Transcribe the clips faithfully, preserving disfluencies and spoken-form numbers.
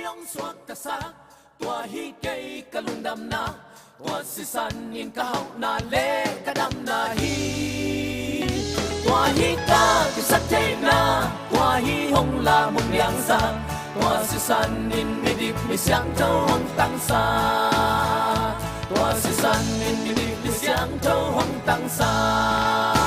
Hong suaktasak, tua hi kei ka lungdamna, tua sisan in ka hauhna le ka damna hi. Tua hi ka kisaktheihna, tua hi hong lamung liangsak, tua sisan in midik misiangtho hong tangsak, tua sisan in midik misiangtho hong tangsak.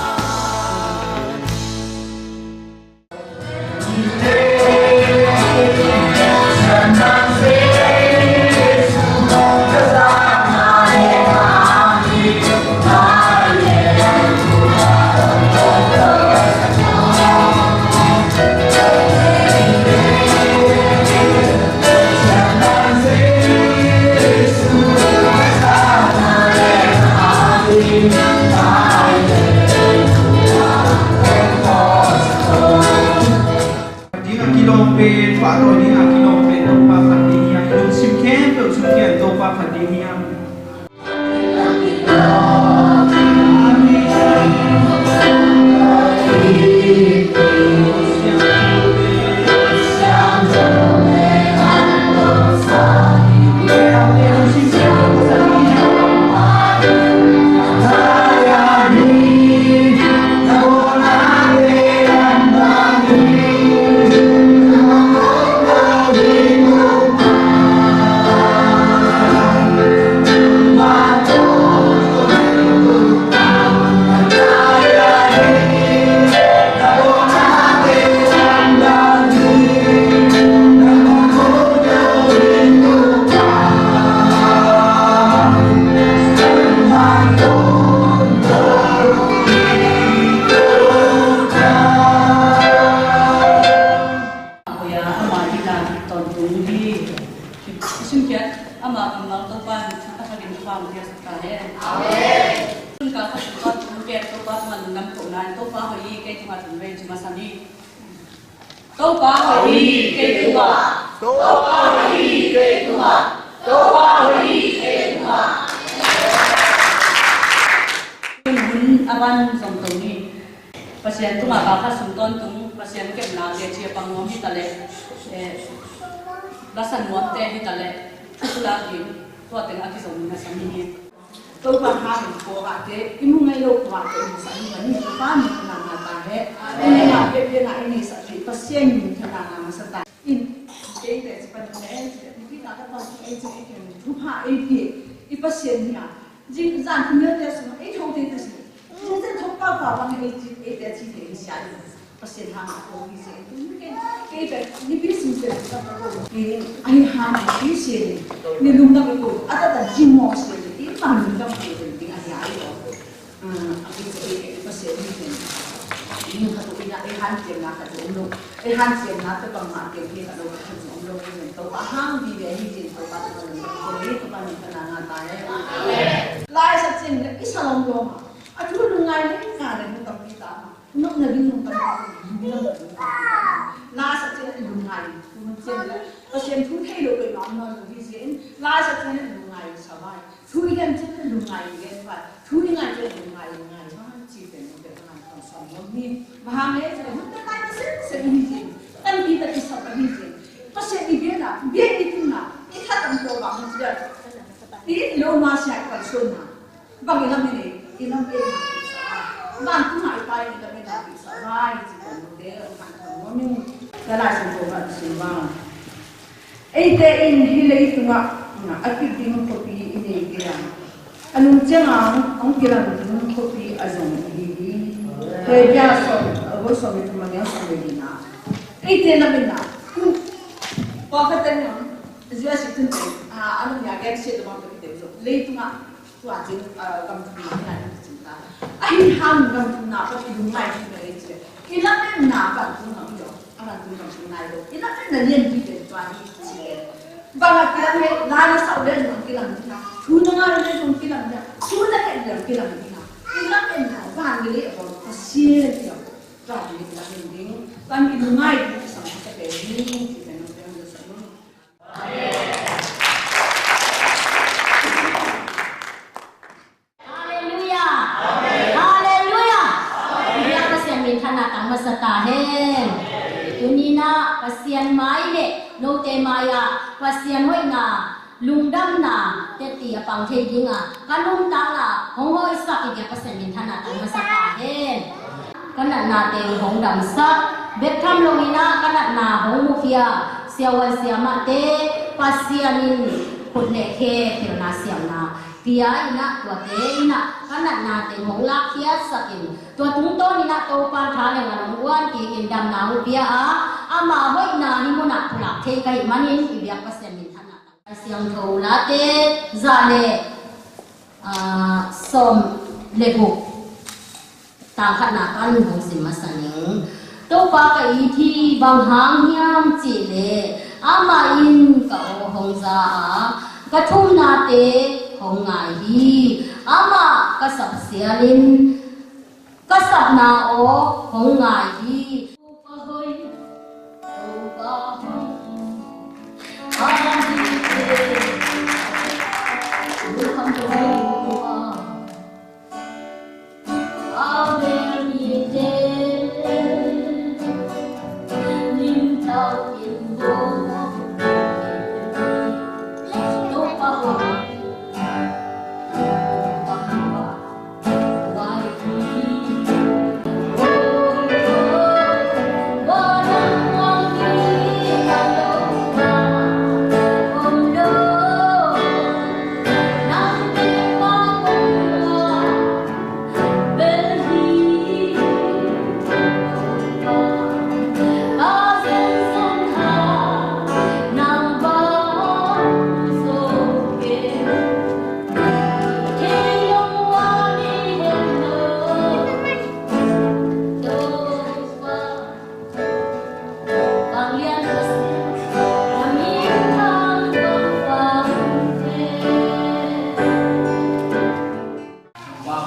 Ding a kilawm pen, pahtawi ding a kilawm pen Topa khat ding hi a, i lungsim khempeuh sung kiang Topa khat ding hi a. Hoih a, ama dingin tawntung hi. Simkhiat ama kammal Topa in a thakin thupha hong piaksak ta hen. Amen. Tun ka khat Topa tung pek Topa tungah lungdam kohna in Topa hoih hi, kei tungah tun vei ci masa ni. Topa hoih hi, kei tungah. Topa hoih hi, kei tungah. Topa hoih hi, kei tungah. Hun a van zong to ni. Pasian tungah kha sung tawntung, Pasian kepna teci a pang nuam hi ta leh, eh, lasa nuamte hi ta leh, thu pulak ding, tua teng a kizom na sa mi hi. Topa hangin pawlkhatte, i mu ngei lo pawlkhatte i musak hi manin, Topa min thang ngah ta hen. Amen. I nunga pianpian a i neihsak ding Pasian min thang ngah masa ta in. Kei teci panin en ci, mipi na ka tawng ci ei ci ei ken thupha ei pia i Pasian hi a. Zing zan thum neu te sung ei tho te te sung. Zing zan thok pau pau bang ei ci ei te ci te hi sia i. Pasian hang a ko hi sia i tu ni ken. Kei te ni pi sing sia ka ko. Ni ai hang a hi sia ni. Ni lungdam i ko. A ta ta zing mo sia ni. I ma lungdam ko ni ding a hi ai ko. A, a pi sia i Pasian ni ken. Ni khat tu i na ei hanciamna khat tu om lo. Ei hanciamna te bangmah kei hi khat lo khat tu om lo. Kei zen to a hang vive hi zen to pa tu om lo. Ko ni to pa ni ka na nga ta e. Lai sa cin le i sa lom lom a. A thu lungngai le i nga le nu tampi ta ma. Nopna ding nung tampi ta. Nopna ding nung tampi ta. Lai sa cin le lungngai. Nung cin le Pasian thu thei lo ko i ma om lo hi zen. Lai sa cin le lungngai sa vai. Thu i gen ciang lungngai i gen vai, thu i ngai ciang lungngai i ngai vai, ci pen nong pen ngai tong som nong hi. Mahang e ci pen nong pen ngai na sen sen hi ci. Tan pi ta i sa ta hi ci. Pasian i gen a, gen i tun na, i khat tam to ba hong ci a. I lo ma sia i pan suan na. Bang i lam i nei, i lam e na i sa. Bang tu ngai pa i lam e na i sa vai, ci pen nong pen ngai tong som nong hi. Ka lai sen to ba i sin bang. Eite in hih leitungah a kip ding khuapi i nei kei a, a nung ciangin hong kilang ding khuapi a zong i hi hi. Hebru sawm, a bul sawm le thum a neu sawm le lina. Eite lamin ah, pawlkhat in ah, zia si tun teng, a, a nung ya gen sia tabang khuapi te zong leitungah tua cin, ah, gam thumna hi lai hi cin ta. Ahi hang gam thumna pan i lungngai hi mai ci. I lametna vantung gam hi lo. A vantung gam thum nai lo. I lametna lianpi pen tua hi ci. Bang a kilam hi, la na sau le nong kilam hi na. Thu na ngai le nong kilam hi na. Thu na ngai le nong kilam hi na. I lametna van le le a bol Pasian hi lo. Van le lamen ding. Van i lungngai ding i sang sa pen hi ci pen nong kilam hi sa lo. Halleluiah. Halleluiah. Biak Pasian minthanna tang masa ta hen. Tuni-in ah Pasian mai le Note mai-ah Pasian hoihna, lungdamna teti a pang thei dinga ka nuntakna hong hoihsak i biak Pasian minthanna tang masa ta hen. Ka natna teng hong damsak bek tham loinah ka natna hong mukhia siavuan siamahte Pasian in khut le khe pilna siamna pia inah tuate inah ka natna teng hong lakkhiatsakin tua tungtawn inah Topa tha le ngan hong uan kikin damna hong pia a, ama hoihna hih munah pulak thei ka hih manin i biak Pasian minthanna tang. Siangtho Late za le, aa, sawm le guk. Tang khatna kan hong sim masa ning. Topa ka it hi, bang hang hiam cihleh amah in ka aw hong za a, ka thumnate hong ngai hi. Amah ka sap sialin ka sapna aw hong ngai hi. Topa hoih, Topa hoih. Nangma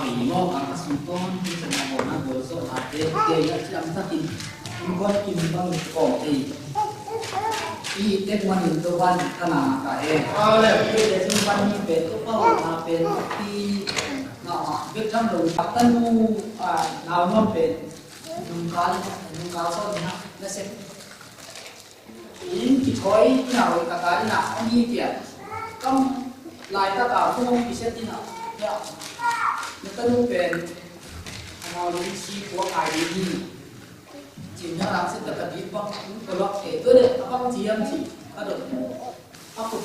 hoih maw, ka sungtawn, hih can a bawlna, bawlzawhna te, te a ciamtakin, in kuan kim bang kawm thei. I tek manin Topa in ka na ka e. Amen. I tek manin pen Topa hoihna pen, i na ma, bek tham lo, ka tanu, a, nau nuam pen, nungkal, nungkal sawt na, na sek. In kithawi ina hoih taka ina hong hi tian. Kam laitak a kong hong kiset ina. Ya. Na tanu pen. Amau lungsi kua ngai ding hi. Cin na rak set taka bit bang. Ka lak te. Tua le a bang ciam ci. Ka dot. A kut.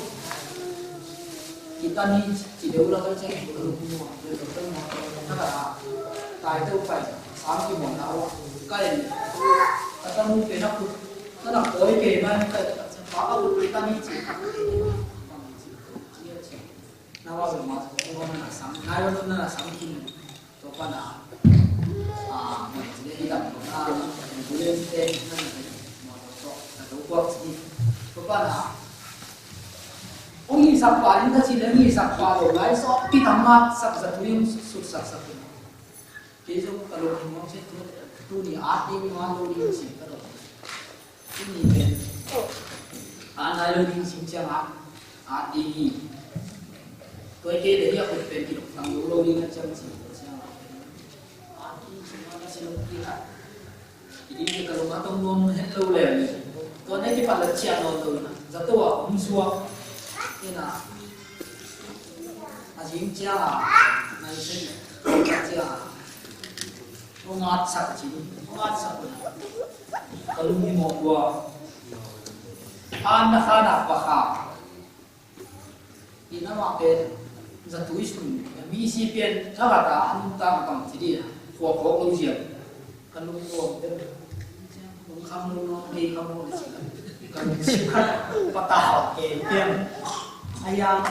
Kita ni ci deuh la ka cek. Ka lung mua. Ka lung mua. Ka lung mua. Tai teuh pai. Sang ki mua na wa. Ka en. Ka tanu pen a kut. Ka na koi kei man ka, ka, ka, ka, ka, ka, na wa ma, na na sam, na wa na na sam kin. To pa na, ah, ma, sila hilang, na, na, na, na, na, to, to, to, to, to pa na. Ong i sak pa, ning ka sila, ong i sak pa lo, lai so, pi tang ma, sak, sak, tu yung, suk, sak, sak, tu. Kei zong ka lung hong hong sia tu, tu ni a ding ma lo ding si ka lo. Tu ni pen a nai lo ding si ciang a, a ding hi. Tua kei le hi a kut pen ki lok tang lo lo ding a ciang si, ciang a. A ding si ma ka si lo ki a. Ki ding ki ka lung a tong nuam het lo le le. Tua ne ki pa la ciang lo lo na. Zato a um suak. Ina. A zing ciang a, nai sen ciang a, nungat sak cin, nungat sak un. Ka lung hi mawk ua. An na kha nak pa kha. Ina mah pen, zatui sun, mi si pian, na kha ta, an ta ma tang ci di a, khua khawk lo ziam. Ka lungnuam deuh. Lungkham lungnuam, hei kham lungnuam. Ka lungsim khat patau kei piang. A yang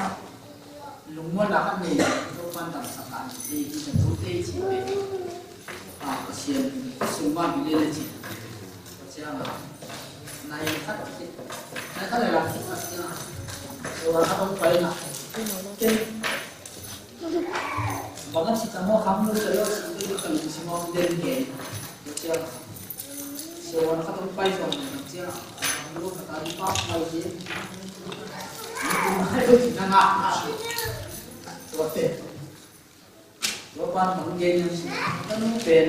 lungmuanna khat nei, Topan damsak kan, hei, hei, ka tu tei ci pe. A, Pasian sung ma bi le le ci. Pasian a, nai khat, nai khat le la khat ciang. Tua khat hong pai na. Ken Bang a ci ta maw, kham lo ta lo, ci ta lo, ka lungsim a om den kei. Tua ciang, siavuan khat hong pai suak ning tua ciang, kham lo ka ta di pak lo ci. Ni kum hai lo ci na ngah. Tua te. Tua pan bang gen yang ci. Ka nu pen.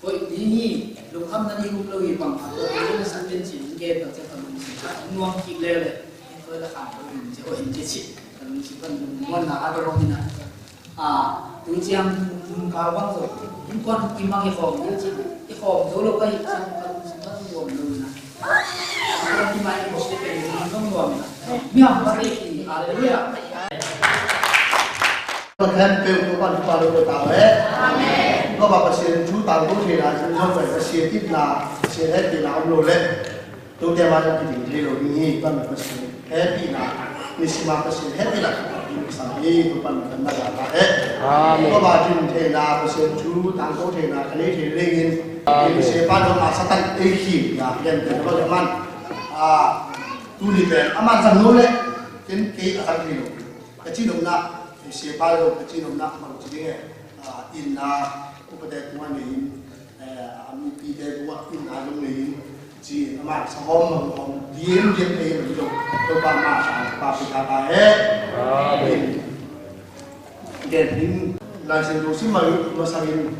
Hoih ding hi, lungkhamna nih um lo hi bang a, tua pen na sak den ci, hong gen tua ciang ka lung. Nuam kik lele, en koi la khang ko in ce, o in ce ci. Kan si kan muan na a dong ina. A, tu ciang mun kau bang zo. In kuan i mang i khawm ding ci. I khawm zo lo ka hi ciang kan si kan nuam lo ina. Kan i mang i khawm ding kan nuam lo ina. Mi hang ba te ki, hallelujah. Pathian peuh Topa thupha lo ta ve. Amen. Topa Pasian thu tangko theihna, Topa Pasian itna, Pasian hehpihna om lo le. Tote mah zong kiding thei lo ding hi. Topa Pasian hehpihna, nisim a Pasian hehpihna, Topa Pasian hehpihna. Amen. Topa ding theihna, Pasian thu tangko theihna, ka nei thei dingin. Amen. Pasian pa lo a Satan ei khim ya, yan pen Topa man. A, tuni pen a man zang lo le, ken kei a zang thei lo. Ka cih nopna, eh, siapa zong ka cih nopna bang ci ding e, ah, inn a upate tungah nei in, eh, a mipite tungah inn a zong nei in, ci a man sa hawm bang hawm, diam diam nei in zong, Topa ma sa pa pi ta ta he. Amen. Gen in, Lai Siangtho sim mah, masa in,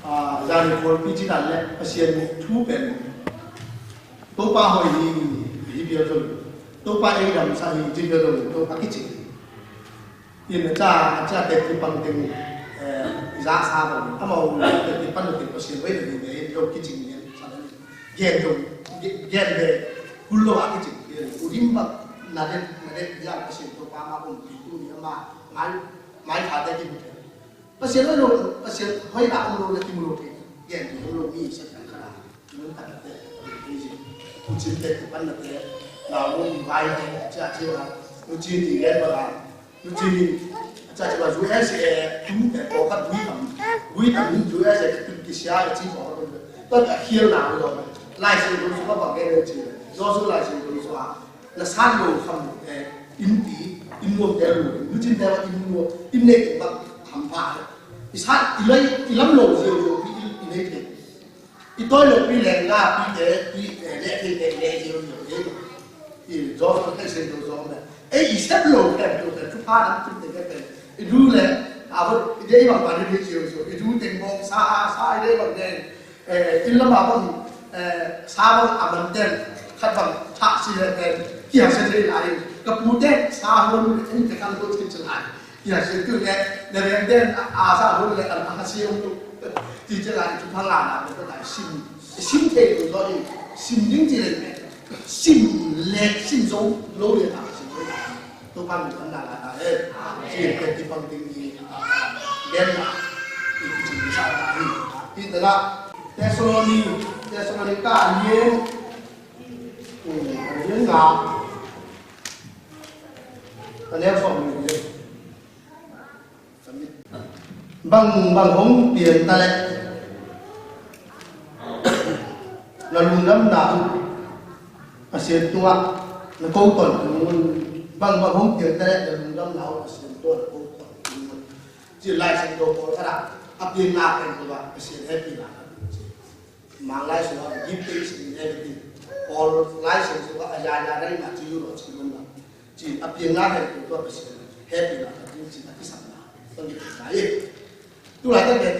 ah, zan in khualpi ci dan le, Pasian thu pen, Topa hoih hi, hi pial zong. Topa ei damsak hi, ci pial zong. Topa kicing. In a ca, a ca tek kipang teng, eh, i za sa bang. Amau tek kipan lo teng Pasian hoih na hi, hi zong kicing hi, sa bang. Gen zong, gen, gen ve, kul lo a kicing. Udim bak, na den, na den, ya Pasian Topa ma um, tu ni ama, mai, mai kha tek kipan. Pasian hoih lo, Pasian hoihna om lo le kimu lo thei. Gen ding om lo mi sa khan khan a. Mun khat te, te, te, te, te, te, te, te, te, na lo mi vai te, cia, cia, nu ci ti gen ba la. Nu ci ni, cia, cia, U S A, tu te, ko khat gui tam, gui tam ni U S A, tu ki sia, ci ko khat. Ko ka khial na lo. Lai Siangtho sung a bang gen ci. Zo su Lai Siangtho sung a. Na san lo kham, eh, inn pi, inn nuam te lo, nu cin te wa inn nuam, inn nei te wa kham pha. I san, i lai, i lam lo zio zio pi i, i nei te. I toi lo pi leng la pi te, pi, eh, le te te le zio zio te. I zo zo te sen zo zo me. Eh, i sep lo te, lo te, tu pa nam tu te ke te. I du le, a vo, i de i bang pa de zio zio. I du te bong sa, sa i de bang de. Eh, inn lam ah bang, eh, sa bang a man ten, khat bang thah si le ten, kia se thei lai. Ka pu ten sa hun en te kan lo thei se lai. Kia se tu le, le reng ten a, a sa hun le an a si om tu. Ti se lai tu phang a na ko ta sim. Sim thei tu lo i, sim ding ti le me. Sim le, sim zo lo le ta sim lo. Topa min kan na la ta e. Ci in pen kipang ding hi. Gen na. I ci in sa ta hi. Hi ta la. Thessaloni, Thessalonica a lian. Hmm, a lian nga. A lian sawm ni. Bang, bang hong piang ta leh na lungdamna uh Pasian tungah na ko tawn ding un. Bang, bang hong piang ta leh na lungdamna uh Pasian tungah na ko tawn ding un. Ci Lai Siangtho pawl khat ah a piangna pen tua Pasian hehpihna khat ci. Mang Lai Siangtho ah give thanks in everything. Pawl Lai Siangtho ah a ya ya dai na ci yu lo ci mun na. Ci a piangna hehpih tua Pasian hehpihna khat ding ci a kisapna. Tong ki ta i. Tu lai ta pen,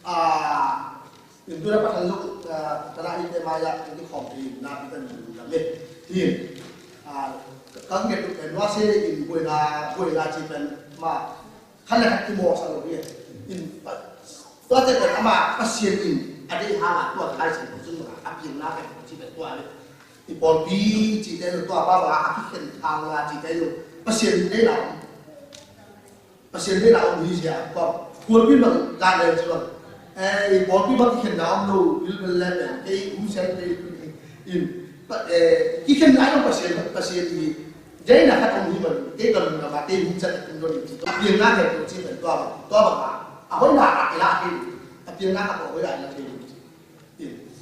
ah, in tu na pa thang zong, ah, ta na i te mai ya, in ki khawm pi na pi ta ni lu la me. Hi, ah, ka nget tu pen wa se in buai na, buai na ci pen ma, khan le khat ki mawk sa lo hi. In, tua te pen ama Pasian in a deih hang a tua Lai Siangtho sung a piangna pen ci pen tua le. I pawlpi cihte lo tua pa bang a kikhen thang la cihte lo. Pasian deihna om. Pasian deihna om hi sia. Tua pawlpi bang dan le ci bang. Eh, i pawlpi bang kikhenna om lo. Bil bel le pen. Kei um sian kei in. Pa, eh, kikhenna om Pasian, Pasian hi. Deihna khat om hi bang. Kei ka lungdam a kei um sian kei um lo ni ci. Piangna kei lo ci bang tua bang. Tua bang a. A hoihna a kei la kei. A piangna khat a hoihna a kei lo ci.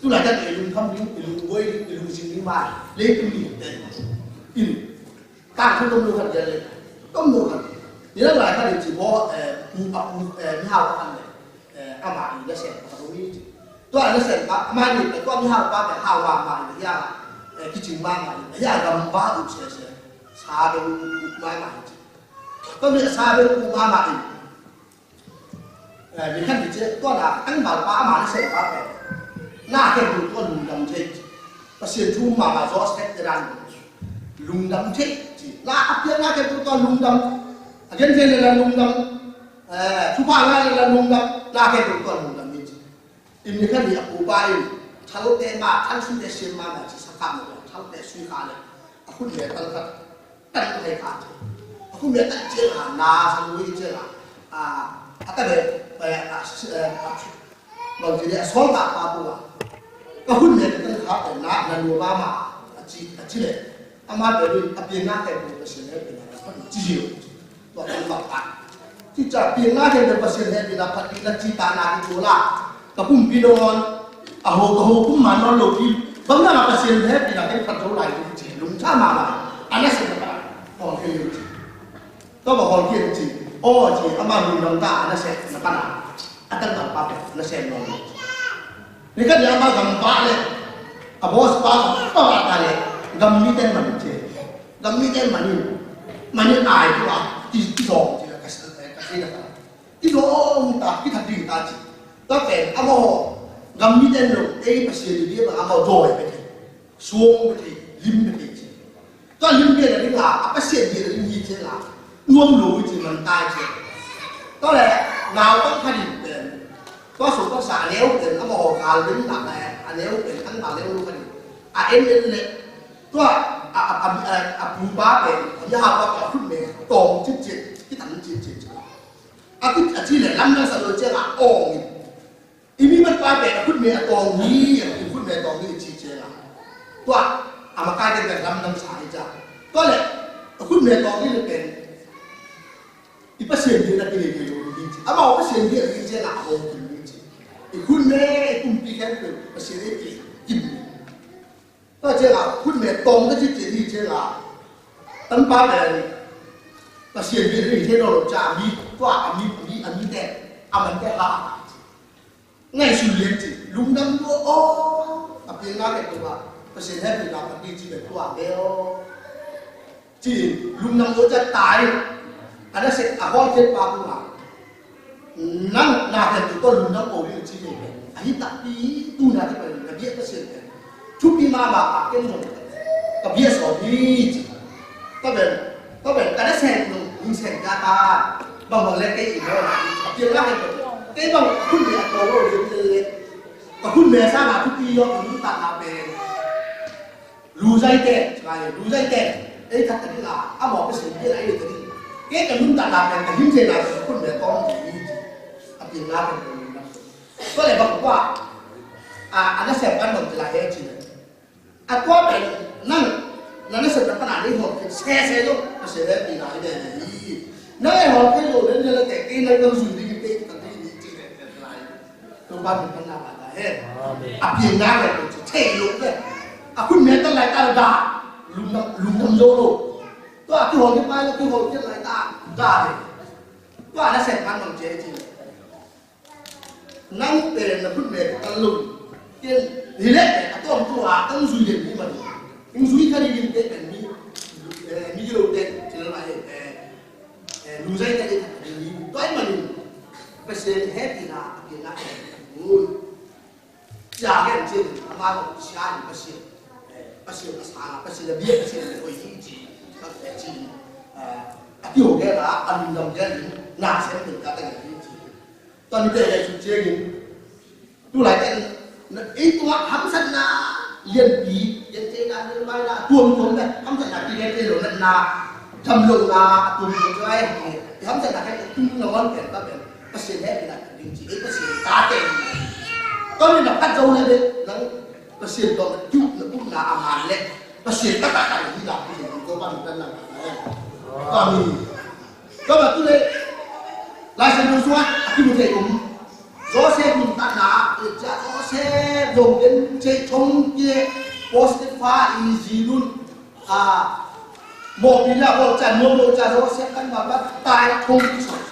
Tu laitak i lungkham ding, i lungbuai ding, i lungzin ding mah leitung ding te in. Tangthu tom lo khat dia le, tom lo khat. Ni la laitak i ci bo, eh, pu, a pu, eh, mihau khat le, eh, ama i la sen pa ro mi ci. Tua la sen pa, ama ni, tua mihau pa te hau ma ma i ya, eh, kicing ma ma i ya, gam ba u se se, sa be u ma ma i ci. Tua mi sa be u ma ma i. Eh, mi khat ni ci, tua na, ang bal pa ama na se pa pe. Na ke bu tua lungdam thei. Pasian thu mama Joseph te dan lungdam thei ci. Na a piang na khempeuh tawh lungdam. A gen thei le la lungdam. Eh, thupha ngah le la lungdam. Na khempeuh tawh lungdam ni ci. Inn ni khat ni a pupa in thalte mah, thal suite siam mah na ci, sa khat mah thalte sui kha le a khut le tal khat tan thei kha ci. A khut le tal ciang a na sa lui ciang a, a, a ta le, a, a, a, bang ci le a sawl ta pa tu a. Ka khut le tal khat na, na lu mama a ci, a ci le. Ama pen in a piang na khempeuh Pasian hehpihna phat ci zia. Tua kan bang phat. Ci ca piang na khempeuh Pasian hehpihna phat dingin a ci ta na ki tua la. Ka pumpi nawn a ho, ka ho kum man nawn lo ki. Bang na Pasian hehpihna ken phat zo lai ding ci. Lungtha mahmah. A nasepna phat. Hawlkhia ci. Tua bang hawlkhia ci. Aw ci ama lungdam ta a nasepna phat a. A tangval pa pen nasem nawn lo. Ni khat ni ama gam pa le a boss pa pa ta le gam mite man ci. Gam mite man in man in ai tua ki, ki zong ci la ka sa ka sa ka. Ki zong ta ki that ding ta ci. Tua pen amaw gam mite lo ei Pasian ni bia bang amaw zong ei pe thei. Suang pe thei, lim pe thei ci. Tua lim biakna ding a, a Pasian biakna ding hi ciang a, nuam lo hi ci man tai ci. Tua le, naupang khat in pen, tua sung tua sa a neu pen, a maw gal ding nak le, a neu pen, an gal neu lo khat in. A en en le, tua, a, a, a, a, a pu pa pen, a mia ha pa pen, a khut me, tawng cit cit, ki tan cit cit ci. A kut a ci le, lam nang sa lo ciang a, awng in. I mi mat pa pen a khutme a tawng hi, a khutme a tawng hi ci ciang a. Tua a makaite pen lamdang sa hi ciang. Tua le a khutme a tawng hi le pen i Pasian hi na kile kile lo hi ci. Amau Pasian hi a hi ciang a hong kile hi ci. I khutme i kumpi khempeuh Pasian hi kile kile. Tua ciang a khutme tawng ka ci ci hi ciang a. Tanpa pen Pasian hi hi thei lo lo ciang a mi tua a mi a mi a mite a mante ha. Ngaihsun lian ci, lungdam lua aw, a piang na kei tua, Pasian hehpihna phat ding ci bek tua bel aw. Ci, lungdam lua ciang tai, a nasep a hawlkhiat pa tung a. Nang na kei tua lungdam aw ding ci bek bek. A hi takpi, tu na kei pen, na biak Pasian pen. Thupi mahmah a ken zong ka biak sawm hi ci. Ka bel, ka bel, ka na sem nung, nung sem ka ta. Bang bang le kei i maw na, a piang na kei tua. Kei bang khun le a tawng lo le le le. Ka khun le sa na thupi lo, ka nuntakna pen. Luzai te, ngai luzai te. Ei khat ka ding a, a maw ka sem biak na ei ka ding. Kei ka nuntakna pen, ka him se na ka khun le tawng hi ci. A piang na kei tua. Tua le bang kua, a, a na sem kan bang ci la he ci le. A tua pen nang na nasepna pan a nei hawlkhia sese lo, na sese pi lai ve hi. Nang ei hawlkhia lo nen le te kei nang nang zui ding te ka te ni ci ve ve lai. Topa min pan na ba ta he. Amen. A piang na ve ci thei lo ve. A khun me ta lai ta da. Lungdam, lungdam zo lo. Tua a kihawlkhia pai lo kihawlkhia lai ta da ve. Tua nasep pan bang ci ci. Nang pen na khut me ka lum. Ken hi le a tawm tu a tang zui den ni man. Ing zui ka ni din te pen mi, eh, mi lo te chin la eh, eh, lu zai ka ni ka ni. Tua i man. Pasian hehpihna a piang na. Ui. Sia gen cin ama lo sia ni Pasian. Eh, Pasian a sa Pasian a bia Pasian a oi hi ci. Ka ci. Eh, a ti ho gen a a lungdam gen na sen ka ta gen hi ci. Tua mite ngaihsut ciangin tu laite in ei tungah hamsatna lianpi, lianceina, lianmaina a tuamtuam le hamsatna kiliante lo natna, damlohna a tuamtuam cu ai hi. I hamsatna khen tung nangawn pen ka pen Pasian he ina ding ci ei Pasian tate. Tua mi na phat zo le nang Pasian tawh na tuh na upna a man le Pasian taktak a hi na Pasian tawh pa mi kan nang. Tua mi Tua bang tu le Lai Siangtho sungah a kimu thei um. Joseph nuntakna, eh, cia Joseph zong den cei thong kie, Potiphar i zi nun, a, mawhpi lia bawl cia, nuam bawl cia Joseph kan bang bang tai thong kie sawh.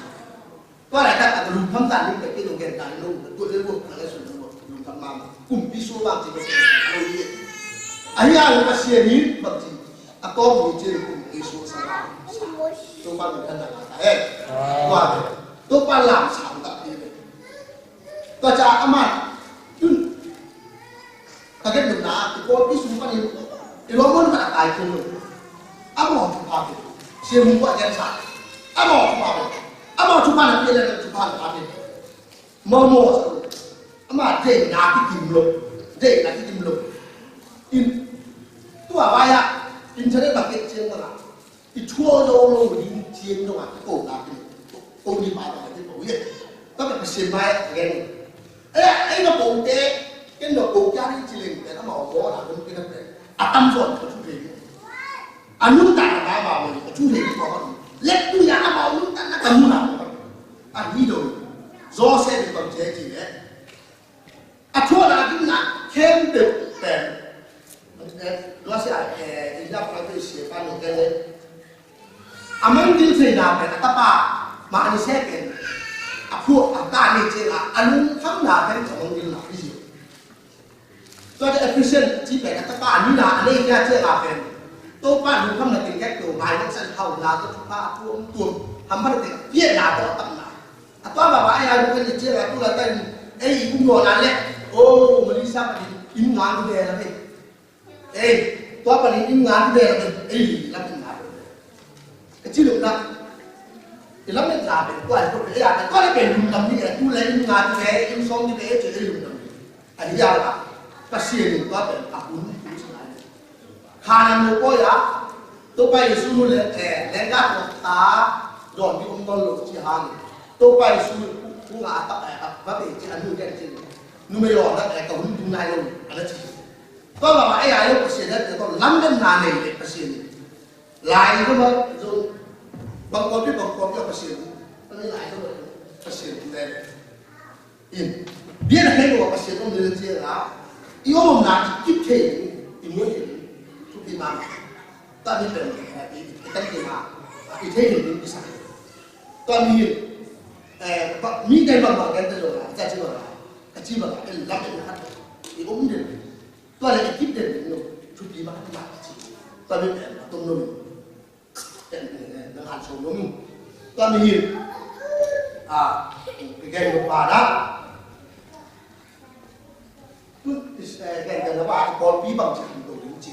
Tua lai tak a lungkham dan ding pek kei zong gen dan lo, tu le lo, na le sun lo, lungkham mama. Kumpi sual bang ci bek kei lo ni. Ahi a lo Pasian in bang ci. A tawm ni cin kum Jesu a sa lam sa. Topa min kan na ta e. Tua ne. Topa lam sa ta ti ne. Tua ca a man. Tun. Ka gen nopna, i pawlpi sung panin i lawmman khat a kai khin lo. Amau thupha pen Sia Mung Guai gensa. Amau thupha pen, amau thupha na pia le, thupha na pia. Mawmaw sa lo. Ama deihna kikim lo. Deihna kikim lo. In, tua vai-ah internet bang et ciang bang a, i thuak zo lo ding ciang dong a kikohna kine. Ko ni pa bang a kiko hi. Tua pen Pasian mai a gen. Ei, ei na kote, ken na ko kia ni ci leng pen amau mawhna hun kina pen a tamzaw in ka thu thei. A nuntakna mah mah mah in ka thu thei kiko hi. Lek tu ya amau nuntakna ka muna. A hi dong. Joseph in bang ci ci le. A thuakna dingna khempeuh pen, eh, tua sia, eh, i lak na tua i sia pa nong gen le. A mangngilh theihna pen a tapa mah ni se pen a phuak a ta ni ciang a, a lungkhamna pen a mangngilhna hi si. Tua te Ephesian ci pen a tapa a nihna a nei khia ciang a pen Topa lungkhamna teng kek to, Bible san hauhna to, thupha a tuamtuam, hambat teng piakna to a tamna. A tua mah mah ei a lungkhamna ciang a tu la tan ei i um lo na le, o, Malaysia panin inn nga ni ve la ve. Ei, tua panin inn nga ni ve la ve. Ei, lam inn nga ni ve. Ka ci lo na. I lam inn nga ve, tua i ko ve, ei a, tua le ve lungdam ni ve, tu le inn nga ni ve, inn sawm ni ve, ei ci ei lungdam ni. A hi a la, Pasian in tua pen a hun hun ci ngai. Khanan lo pawi a, Topa Jesu nu le, eh, lengga tua ta, dawn ding om nawn lo ci hang. Topa Jesu nu kung a tak, eh, a va pe ci a nu gen ci. Numei aw na, eh, ka hun ding nai lo, a na ci. Tua mah mah ei a lo Pasian na, tua lamdang na nei le Pasian. Lai zo ma, zo, bang ko pi, bang ko pi Pasian. Lai zo ma, Pasian le. In, biakna khempeuh ah Pasian om lel ciang a, i omna i kip thei ding, i muan thei ding, thupi mahmah. Tua mi pen, eh, i, i kan thei ma, i thei thei ding i sa. Tua mi, eh, ba, mi ken bang bang ken te zong a, ka ci bang a, ka ci bang a, ken lam ken na khat, i om den, tua le i kip den ding lo, thupi mahmah ci. Tua mi pen, a tom lo mi. Tua mi hi. A, kei kei no pa da. Tu, kei kei no pa, pawlpi bang ci to ding ci.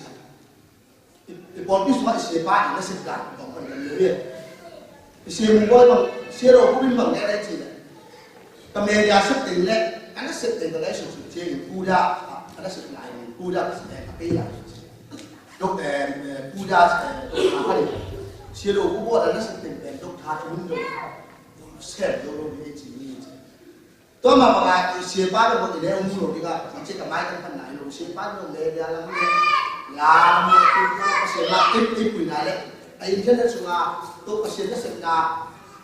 I pawlpi sungah i sia pa i nasep dan tawh kan kan lo hi. I sia mung bawi bang, sia lo kum in bang ngai lai ci le. Ka media sep teng le, ka nasep teng ka lai suk suk ciangin Buddha, ka nasep lai in Buddha ka sep ka pei lai. Dok, eh, eh, Buddha, eh, dok tha ni. Sia lo ku bawi ka nasep teng pen dok tha tha mun dok. Sem lo lo ni ci ni. Tua mah bang a, i sia pa dok i le um lo ding a, man ci ka mai kan kan nai lo, sia pa dok media lam le. Lam le, ku, ku, ka sia ma, i, i pui nai le. A internet sungah, to ka sia nasepna,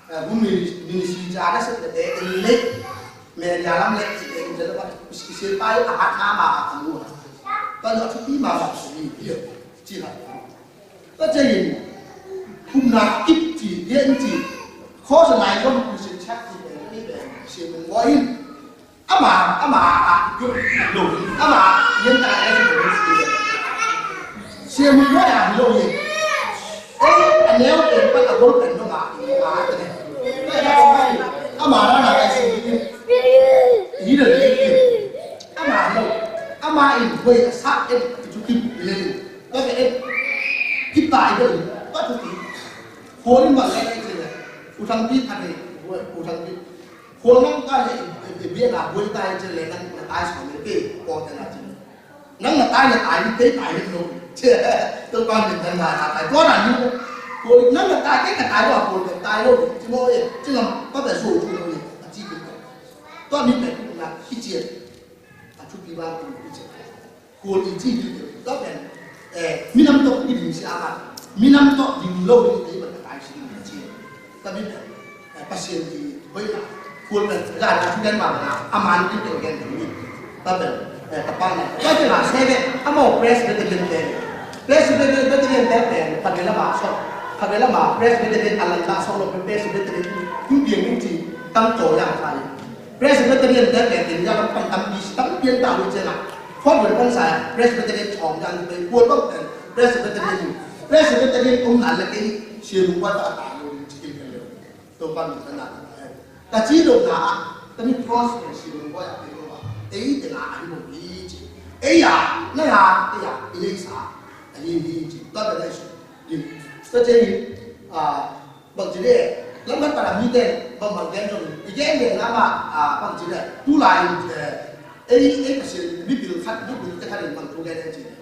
eh, hun ministry ca nasepna te, in le, media lam le, in le, in le, i sia pa i a hat na ma a mu. Tua no thupi ma ma sui, io, ci la. Tua ciangin, kumna kip ci, lian ci, khawsa nai zom kusin chak ci, pen, pen, pen, sia mun bawi in. Ama, ama, a, lo, ama, lian ta, a, sia mun bawi a, lo, ye. Eh, a neu pen, pan a gol pen, no, ma, ma, te ne. Ama, na, na, a, sia, ye. Hi, lo, ye. Ama, lo. Ama, in, bawi, a, sa, en, tu, ki, le. Tua pen, kip ta i bel, tua tu ti. Khual in bang ngai ngai ci le. U Thang Pi khat hi, U Thang Pi. Khual nang ka le, i, i, i biakna buai ta i ci le, nang na tai sawm le pe, pawlte na ci le. Nang na tai na tai, pe tai lo. Ci, tua pan le nang na na tai, tua na ni. Khual nang na tai, ke na tai lo, khual na tai lo, ci mo e, ci ngam, pa pen su ci lo e, a ci pen. Tua mi pen na, i ci e. A thupi bang pen, i ci e. Khual i ci ding tua pen, eh, minam tawh i ding sia a, minam tawh ding lo ding ei bang ka tai si ding ci. Tua pen, eh, Pasian i hoihna. Khual pen, ga na thu gen ma bang a, a man ding pen gen ding. Tua pen, eh, ka pa na. Tua pen a se pen, a mo Presbyterian pen. Presbyterian pen, pen, pen, pa pen la ma so. Pa pen la ma Presbyterian a lan la so lo pen Presbyterian. Kum piang ding ci, tang to yang tai. Presbyterian te pen India lam pan tampi, tampi an ta uh ciangin, Fort William pan sa Presbyterian thawng dan te, Khual bang pen Presbyterian, Presbyterian um nan le kei Sia Mung Guai ta ta lo ding ci kei pen le. Tua pan min ta na. Ka ci lo na, ka mi cross pen Sia Mung Guai a pen lo ba. Ei te na a hi lo hi ci. Ei a, na a, ei a, i neisa a hi hi ci. Tua pen a i sut ding. Tua ciangin, a, bangci le, lamkhat pan a mite bangbang gen zong i gen gen na mah, a, bangci le, tulai in, eh, ei, ei Pasian mipil khat, mipil te khat in bang thu gen en ci le,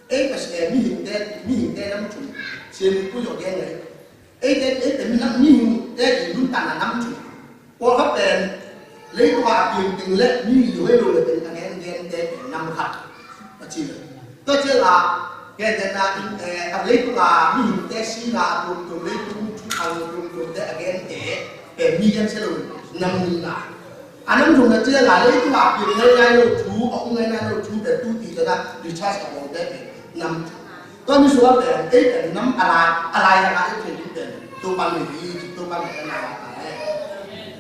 ei Pasian, eh, mihingte, mihingte nam thum Sian Pu Yaw gen le, ei te, ei te mi nam, mihingte i nuntakna nam thum. Pawlkhat pen leitung a piang teng le mi i hoih lo le teng a gen gente pen nam khat a ci le. Tua ciang a gente na, eh, a leitung a mihingte sina a tuamtuam, leitung thukhang tuamtuamte a gente pen mi gen sia lo, nam nihna. A nam thumna ciang a leitung a piang ngaingai lo thu, a um ngaingai lo thu pen tu ti te na recharge a bawlte pen nam thum. Tua mi sungah pen ei pen nam a lai, a lai a lai thei ding pen Topa mi hi, Topa mi hi a lai a lai.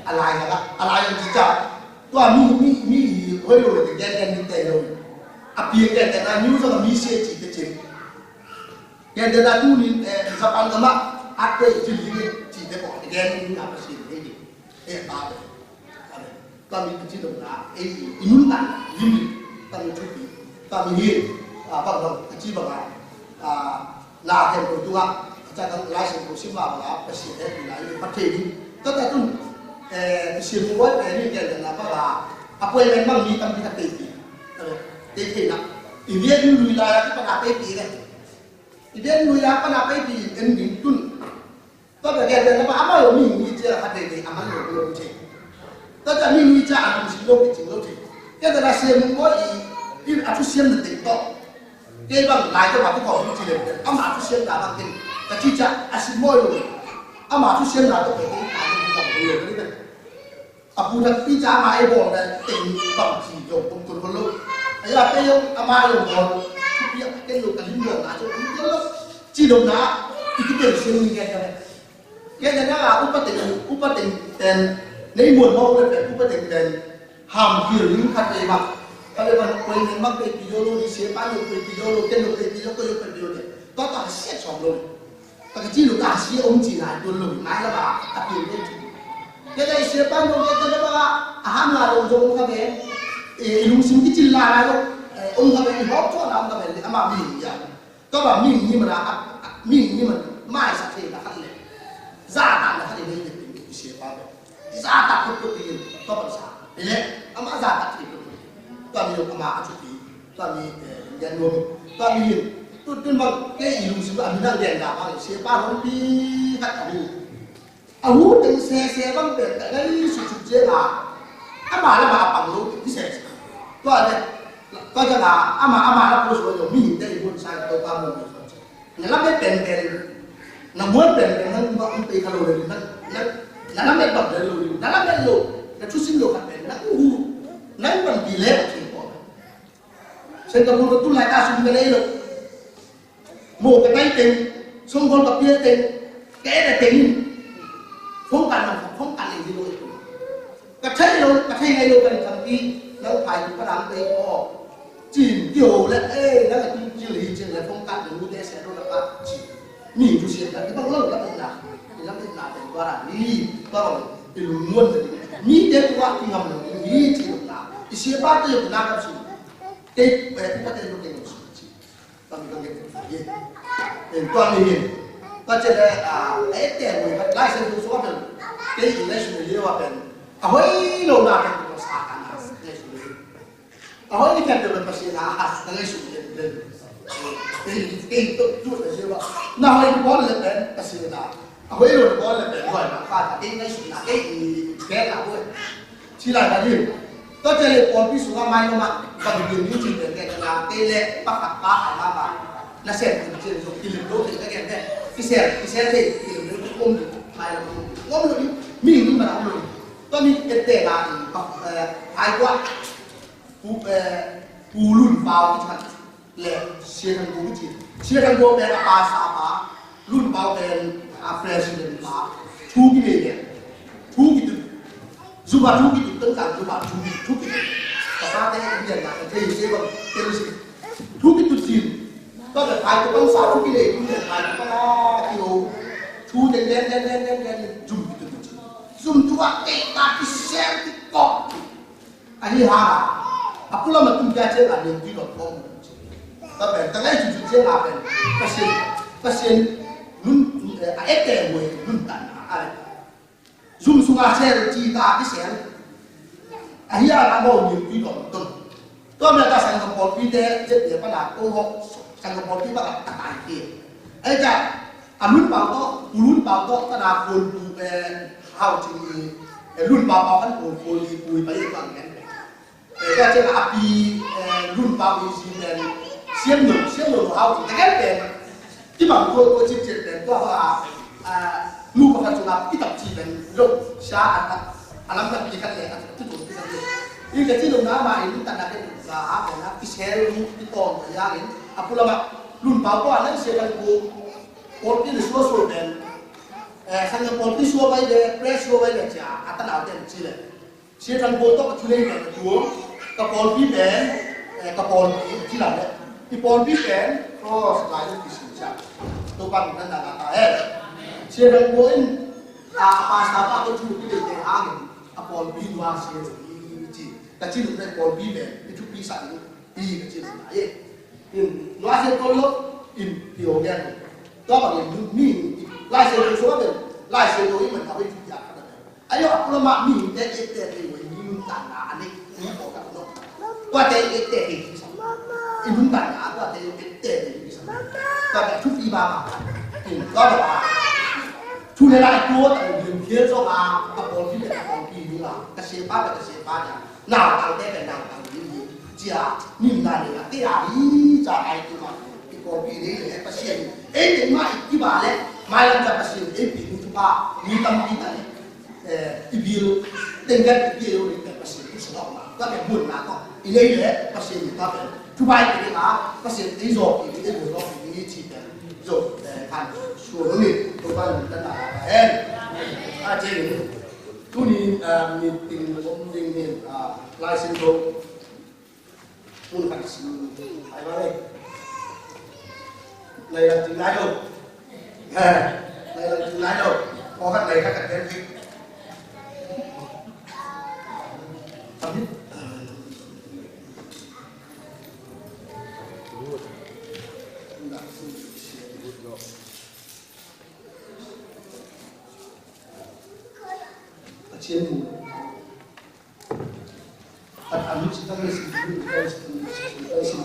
A lai a lai, a lai a ci ca. Tua mi, mi, mi hi hoih lo le gen gen ni te lo. A piang gen gen a news a mi sia ci te ci. Gen gen a tu ni, eh, Japan gam ah earthquake ci ding ci te ko gen ni a Pasian hi. Eh, ba te. Amen. Tua mi ka ci dong na, ei, i nuntakna limit, tua mi thupi, tua mi hi, a, bang bang, ka ci bang a, a, na khempeuh tungah, a, ca ka Lai Siangtho sim mah bang a, Pasian hehpihna i phat thei ding. Tua ta tun, eh, Pasian mu buai pen i gen na bang a, appointment bang mi tampi khat teipi. Amen. Tei thei na. I biak lui lai a kipan a teipi le. I biak lui lai a pan a teipi en ding tun. Tua bek gen gen na ba amah lo mi ni cia kha tei tei amah lo lo thei. Tua cia mi ni cia a lungsim lo ki cing lo thei. Ken ta na siam mung bawi i, in a thusiam na teng tawh. Kei bang lai tawh ba ki kawm ci lem. Amah a thusiam na bang ken. Ka ci cia a sim bawi lo. Amah a thusiam na tawh kei kei ka lo ki kawm lo ni. A pu takpi ca ama ei bawl na teng bang ci zong kum tun lo. Ei a pei zong ama zong bawl. Thupi a ken lo ka lim bawl na zong kum tun lo. Ci lo na i ki tel siam ni gen ka le. Ken na a upa teng, upa teng pen nei muan mawk le pen upa teng pen ham hil ling khat ei bang. Ka le bang koi nen bang pei pi zo lo ni sia pa lo pei pi zo lo ken lo pei pi zo ko zo pei pi zo le. Tua ta siat sawm lo. Ka ka ci lo ka sia om ci lai tuan lo ngai la ba a pian ko ci. Ke ka i sia pan lo ke ka le ba a ham la lo zo ka be. E, i lungsim ki cin la lai lo. E, om ka be i hawk tua la om ka be le ama mi ya. Tua ba mi ni ma na a, a, mi ni ma mai sa thei na khat le. Za ta na khat le i sia pa be. Za ta ko ko ti tua ba sa. Ile ama za ta ti ko. Tua mi ama a chu ti. Tua mi, eh, yan lo. Tua mi tu tun bang ke i lungsim a mi na lian da bang sia pa hong pi khat a mi. A hu teng se se bang pen ka ngai su chu je la. Ama la ma pang lo ti se se. Tua le. Tua ja la ama ama la ko so lo mi te i bun sa to pa mo. Na lamet penpen, na muan penpen, na muan penpen, na, na, na lamet bang lo, na lamet lo, na thusim lo khat pen, na uhu, na pan pi le a thei ko. Singapore ko tu lai ka sum ka nei lo. Mo ka tai teng, Songkol ka pia teng, ka et a teng in. Phone kan na, phone kan nei lo. Ka thei lo, ka thei ngai lo ka ni thang pi, nang phai tu ka lam tei ko. Cin kio le, eh, nang a tu cin hi cin le, phone kan ni mu te se lo na ka cin. Mi tu sian ka, ki bang lo ka na. Ki lam na te ko ra ni, ko ro, ki lu muan te. Mi te tu wa ki ngam lo ni, cin na. I sia pa te na ka cin. Te, eh, pa te lo te lo cin. Tua mi ka ngen hi. En tua mi hi. Tua ci le, a, e te mo ka lai sen tu so ka pen. Kei i lai su ni le wa pen. A hoi lo na pen ko sa ka na. Lai su ni. A hoi ni pen pen pa si na ha. Lai su ni pen. Kei, kei to tu pa si wa. Na hoi ni ko le pen pa si na. A hoi lo ko le pen hoi na pa ta kei ngai su na kei i pen na hoi. Ci lai ka dim. Tua te le pawlpi sungah mai lo ma ka dim dim ci pen pen na kei le pa khat pa khat ma ma. Na sem dim ci lo ki lim lo te ka gen pen. Ki sem ki sem te ki lim lo ki om dim. Mai lo ki om lo dim. Mi ni ma na om lo dim. Tua mi te te na dim pa, eh, ai kwa. Pu, eh, Pu Lun Pau ki chan le Sia Thang Gu ki ci. Sia Thang Gu pen a pa sa pa, Lun Pau pen a president pa, thu ki nei le, thu ki tut, zuma thu ki tut, tang tang zuma thu ki tut, thu ki tut. Ka pa te India na ka thei se bang, tel si. Thu ki tut sin. Ka ka kai ka bang sa thu ki nei, thu ki nei kai ka bang a ki o. Thu den den den den den den, zum ki tut tut. Zum tu a te ka ki sel ki kok. A hi hang a, A pulam a tum pia ciang a niam tui dot khawm. Tua pen, ta ngai cu cu ciang a pen, Pasian, Pasian nun, eh, a ette muai nuntakna a le. Zum sunga sel ci ta kisel. A hi a la mo niam tui dot ton. Tua mia ta sanggam pawlpite, zet dia pana ko hok, sanggam pawlpi ba ka ta kai ki. Ai ta, a lun pau to, u lun pau to, ta na kun tu pen, hau ci ni, e lun pau pau kan kun kun ni kui pa ye kan ngen. Eh, tua ciang a pi, eh, lun pau i si pen, siam lo, siam lo lo hau ci, ta ken pen. Kibang tua, tua cip cip pen, tua hua, ah, nu pakhat sungah i tap ci pen, lo, sia, a, a, a lam tak ki khat le, a, tu tu ki khat le. I ka ci lo na ma in, ta na ken, sa, a, pen, a, i sel lu, i ton, a, ya in, a pula ma, lun pau ko, a, nan sia kan ku, pawlpi le sua sua pen, eh, sang pawlpi sua bai le, press sua bai le, cia, a, ta na ken ci le. Sia Thang Pawl tawh ka thunei pen a tuang, ka pawlpi pen, eh, ka pawlpi, ci lam le. I pawlpi pen, cross lai in kisin ciang. Topa min thang ta hen. Sia Thang Pawl in, a, a pastor pa ko thu ki dei te hangin, a pawlpi nua sia i ci. Ka ci luk pen pawlpi pen, i thupi sa in, i ka ci luk na ye. In, nua sia ko lo, in, i o gen. Tua bang in, mi, lai sia ko so pen, lai sia ko i man a wei thupi a ka pen. Ayo, a pula mah mihingte i ette thei uh, mi nuntakna a nei, mi pawlkhat a nop. Tuate i ette thei hi sam. I nuntakna, tuate i ette thei hi sam. Tuate thupi mahmah. In, tua bang a. Thu le lai tua, ta lim khel zong a, ka pawlpi le ka pawlpi ni la, ka sepa le ka sepa ni a. Nautangte le nautang ni ni. Cia, nimna nei a, te a hi, ca ai tu ma. I pawlpi nei le, Pasian. Ei, ei ma, i kiba le, mailam ca Pasian, ei pi ni tu pa, ni tampi ta ni. Eh, i bil tenggat i bil i bil Pasian i sungah om a, tua pen munna tawh i nei le Pasian i tua pen thubai i ding a, Pasian i zawh i ding, i zawh i ding i ci pen zawh, eh, kan suan ni, tua pen mun kan na hen. A ceng tuni, eh, meeting om ding ni, ah, Lai Siangtho. Mun khat sim ai bang ei. Nai lam ting nai lo. He, nai lam ting nai lo. Ko khat nai khat khat khen ki. Amit. A chin mu. A, a mit si tang le si, a mit si tang le si,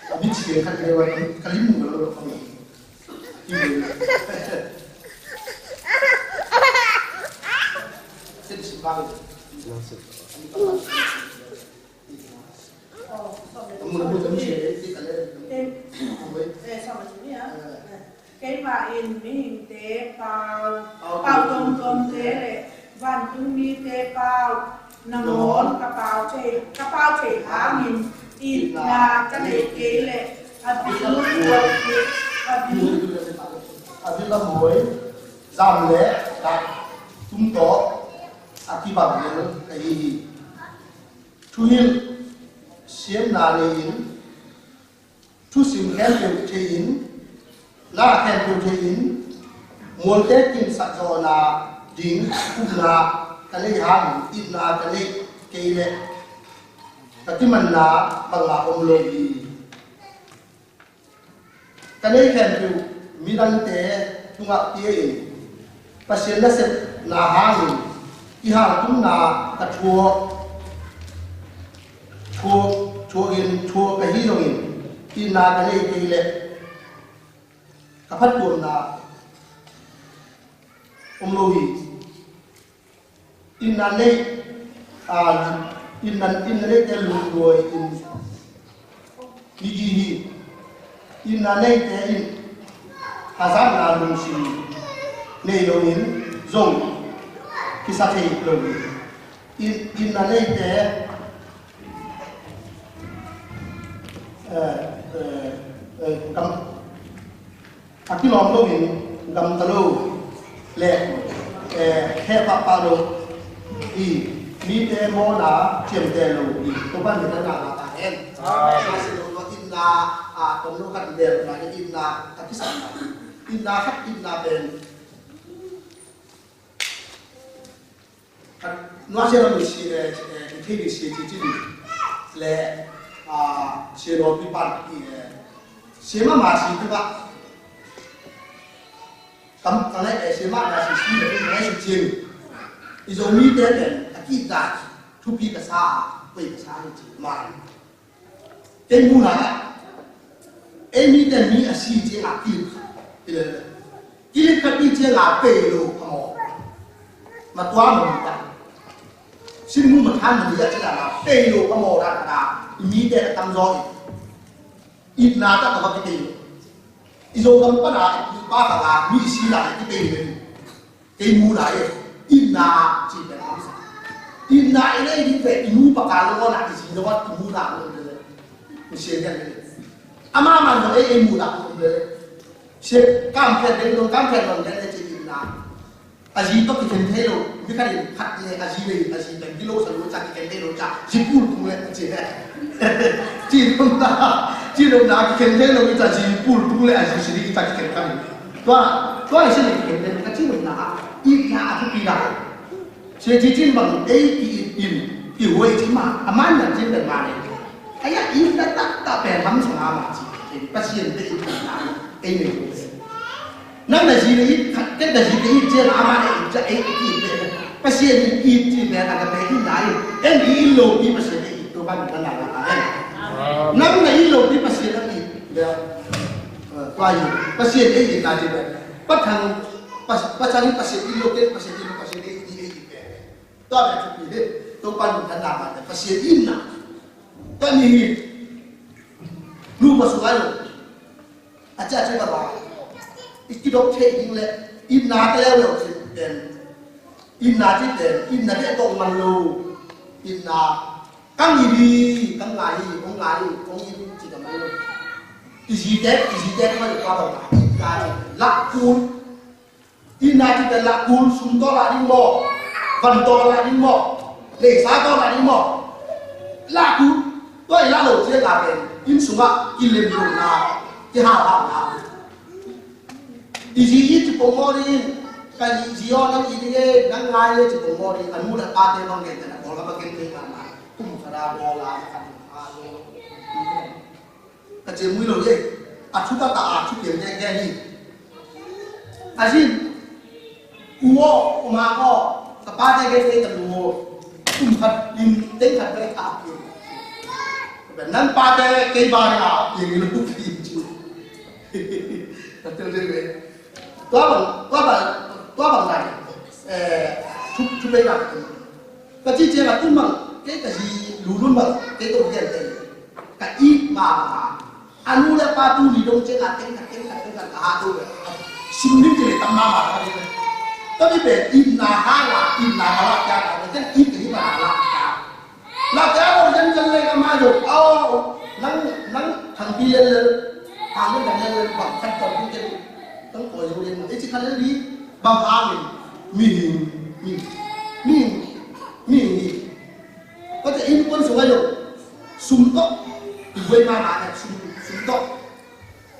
a mit si khat le wa, ka lim mu lo lo. Ki mu. Sen si ba. Mu mu mu si ka le. Eh, sama sini ya. Keimah in mihingte pau, pau tuamtuamte le vantungmite pau nangawn ka pau thei, ka pau thei hangin itna ka nei kei leh a bil, a bil, a bil a mawi, zam le dak tum tawh a kibang lel ka hi hi. Thuhilh siamna nei-in, thusim khempeuh thei-in, na khempeuh thei-in, mualte kinsak zawhna ding upna ka nei hangin itna ka neih kei leh ka kimanna bangmah om lo hi. Ka nei khempeuh midangte tungah pia-in Pasian nasepna hangin i haltumna ka thuak, thuak, thuakin thuak ka hi zongin itna ka nei kei leh ka phattuamna om lo hi. Itna nei, a, itna, itna neite lungduai in migi hi. Itna neite in hazatna lungsim nei loin zong kisa thei lo hi. It, itna neite, eh, eh, eh, kam, a kilawm loin gamta lo le, eh, kheh pahpah lo i mite mawhna ciamteh lo i Topa min thang ta hen. Amen. A si lo lo itna, a, tom lo khat bel na itna a kisam na. Itna khat itna pen. Nuasia lam si, eh, eh, thei si ci ci ni. le, ah, Sia Lawmpi pan, eh, Sia Mama si tu ka. Kam, kam le, eh, Sia Mama si si le, eh, si cing. I Zomite pen, a kihta, thupi ka sa, poi ka sa ni ci, man. Kei muhna ah, ei mite mi a si ciangin kilip khat, kilip khat i ciangin pei lo a maw. Matuam a mi ta. Sin mu mathan a mi a ciangin pei lo a maw dan a, i mite a tamzaw i. Itna ta ka va kipei lo. I Zogam pan a, i pa ka la, mi si la kipei lo. Kei muhna eh, itna ci pen hamsa. Itna i nei ding pen i nu pa ka lo na i zi lo a i muhna lo le. Sia pen le. Ama man lo eh, i muhna lo le. Sia kam pen ding lo, kam pen lo le ci itna. A zi to kikhen thei lo, mi khat in khat le a zi le, a zi pen kilo sa lo ca kikhen thei lo ca, zi pul tung le ci le. Ci lo na, ci lo na kikhen thei lo ca zi pul tung le a zi si ding ca kikhen thei lo. Tua, tua i si le kikhen thei lo ca ci lo na. Itna a thupi na. Sia ci cin bang ei ki it in, ki huai ci ma, a man na cin pen ma le. Ai a itna taktak pen hamsa ma ci. Pasian pen itna, ei nei. Nang na zi na it, ken na zi na it ciang a man a it ciang ei it pen. Pasian in it ci pen a ka pen itna in. En i it lopi Pasian ei it, tua pan na na na en. Nang na it lopi Pasian a it. Tua hi, Pasian ei itna ci pen. Pathan, Pas-, Pathan in Pasian it lo, ken Pasian it lo, Pasian ei it, ei it pen. Tua pen thupi hi, tua pan na na na pen Pasian itna. Tua ni hi. Nupa sung a lo. A cia cia bang a. I kidok thei ding le, itna te leuleu ci pen. Itna ci pen, itna te tong man lo. Itna, kang i di, kang ngai, kong ngai, kong i di ci ka man lo. I zi te, i zi te kong ngai pa bang a. Itna ci pen, lak kun. Itna ci pen lak kul, sum tawh lah ding maw, van tawh lah ding maw, leisa tawh lah ding maw. Lak kul, tua i lah lo ciang a pen, inn sungah kilem lohna, kihauhauhna. I zi i ci pong maw ding, ka i zi aw nang i ding e, nang ngai e ci pong maw ding, a nu le a pate bang gen tena, bawl ka bang gen tena, kum khat a bawl a, khat a bawl. Ka cemui lo ye, a thu tata a thu piang keke hi. A zin, u aw, u mang aw, ka pate kei kei ka lu aw, kum khat in teng khat kei ka piang. Nan pate kei ba a piang lo pi ci. Ka tel dei ve. Tua bang, tua bang, tua bang lai. Eh, thu, thu bei bang. Ka ci ciang a tun bang, kei ka zi lulun bang, kei ka gen tei. Ka it ma ma. A nu le pa tu ni dong ciang a teng ka, teng ka, teng ka, ka ha tu le. Sum ning ci le tam ma ma ka ni. Ka ni be itna ha la, itna ha la kya ka, teng it ka ni ma la kya. La kya lo jan jan le ka ma yo. Aw, nang, nang thang pi le le. Thang le le le, bang khat bang pi ke. Tang ko yo le ma. E ci ka le li, bang ha le. Mi, mi, mi, mi, mi. Ko te innkuan sung a zong sum tawh i buai mahmah leh sum, sum tawh.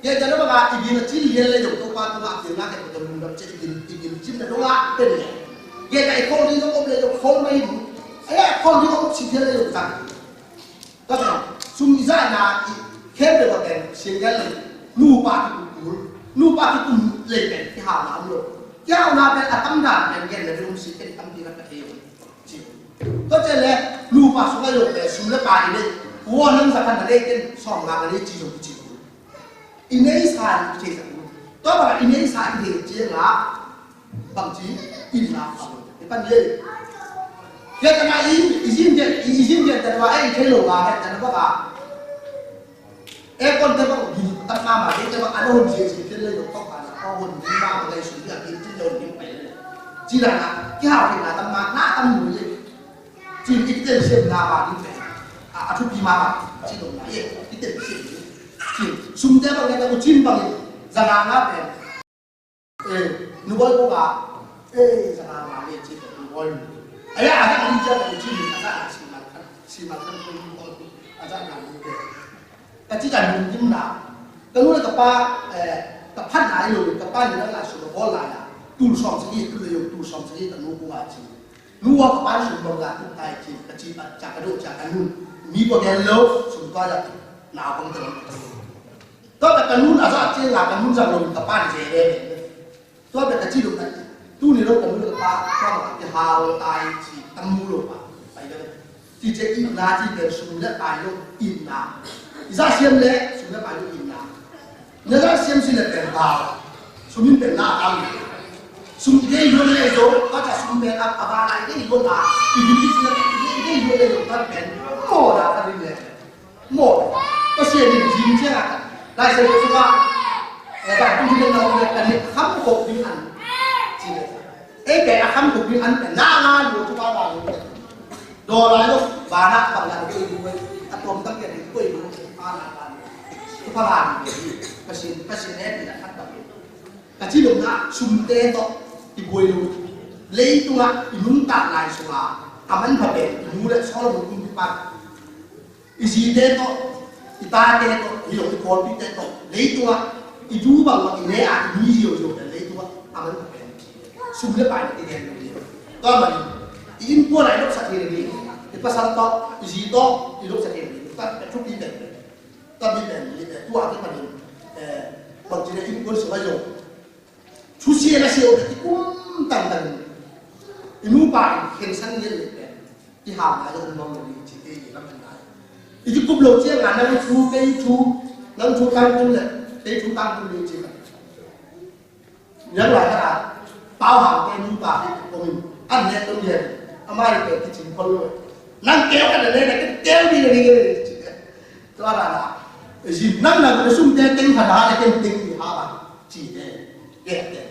Kei ka na bang a i gil a cin lian leh zong Topa tungah a pilna kei ko ta lungdam ciah i gil, i gil cimna dong a pen leh. Kei ka i khawl ding zong om leh zong khawl mah in. Ai a khawl ding om si lian leh zong zang. Ka zong sum i zahna i khem leh ka pen siang lian leh nupa kikum kul, nupa kikum leh pen kihauna om lo. Kihauna pen a tam dan pen gen leh zong si pen tam ding a ka thei om. Ci. Tua ciang le, nupa sung a zong le, sum le pai i nei, ua nang za khat na nei ken, sawm nga na nei ci zong ci. I nei sa i thei sa. Tua bang i nei sa i thei ciang a, bang ci, itna kham. I pan ye. Ke tana i, i zin ke, i zin ke tana ba, eh, i thei lo ba, ke tana ba ba. Aircon te bang gil tak mahmah, kei te bang a na hon ziahziah kei le lo tawh ka na, a hon ding mahmah lei sum ding a gil cin le hon ding pai le. Ci la na, kihau theihna tam mah, na tam mu le. Cin i kitelsiamna mah ding pen. A, a thupi mahmah, ci dong na, eh, kitelsiam ding. Cin, sum te bang le na ku cin bang, za nga nga pen. Eh, nu bawi kong a, eh, za nga nga le ci ka nu bawi. Aya, a za nga li cia ka ci ni, a za nga si man kan, si man kan ko ni ko, a za nga li ke. Ka ci ka nu dim na. Ka nu le ka pa, eh, ka phat na i lo, ka pa ni la la su ka bawl la ya. Tul sawm sagi, tul le yo, tul sawm sagi ka nu kong a ci. Nu aw, ka pa'n sum bangzah tuk ta hi ci, ka ci, ka ci, ka duh ciang ka nu'n, mi kua gen lo, sum tua zah, nau bang teng. Tua ka, ka nu'n a zah ciang a, ka nu'n zang lo ka pa'n ze ve. Tua bek ka ci lo ka ci. Tuni lo ka nu le ka pa, tua bang a kihau ta hi ci, tam mu lo pa. Pai ve. Ci ciang itna ci pen sum le pai lo itna. I zah siam le sum le pai lo itna. Na zah siam si le pen bau. Sum in pen na tam. Sum i dei lo le zo, ka ca sum pen a, a ba lai dei lo na. I dei lo le zo ka pen. Mo na ka dei le. Maw, Pasian in zing ciangah Lai Siangtho sungah, eh, ka tung ding na um le, ka nih a kham khop ding an, ci le. Ei, ka a kham khop ding an, na nga lu tu ka ba lu. Daw lai lo, ba na bang na koi lu, a tuam tak ya koi lu, a na ka lu. Tu pa la lu, Pasian, Pasian eh, pi na khat ba lu. Ka ci lo na, sumte tawh i buai lo. Leitungah i nuntak lai sungah, a manpha pen, i nu le Solomon kumpipa. I zite tawh, i tate tawh, i hong i pawlpite tawh, leitungah i tu bangbang i ne a i nui ziauziau pen leitungah a man pen sum le pai i gen lo hi. Tua manin i innkuan ah i lopsak hi le ding, i pasal tawh, i zi tawh i lopsak hi le ding, tua pen thupi pen, tua pen, tua pen, tua pen, eh, bangci le innkuan sungah zong thusia na sia uh i kum tangtang. I nupa in khensan ngen le pen i hau ngai um nuam lo ding ci, kei i lam en ngai. I kikup lo ciangah nang thu, kei thu, nang thu tangtun le kei thu tangtun ding ci. Niang lai khat ah Pau Hang te nupa hi kong in an ne tun le amah in pen kicing khol lo. Nang keu khat na ne na keu ding ding ci. Tua dan a, zi nang na na sum te teng khat a le teng teng i ha ba ci te, ke te.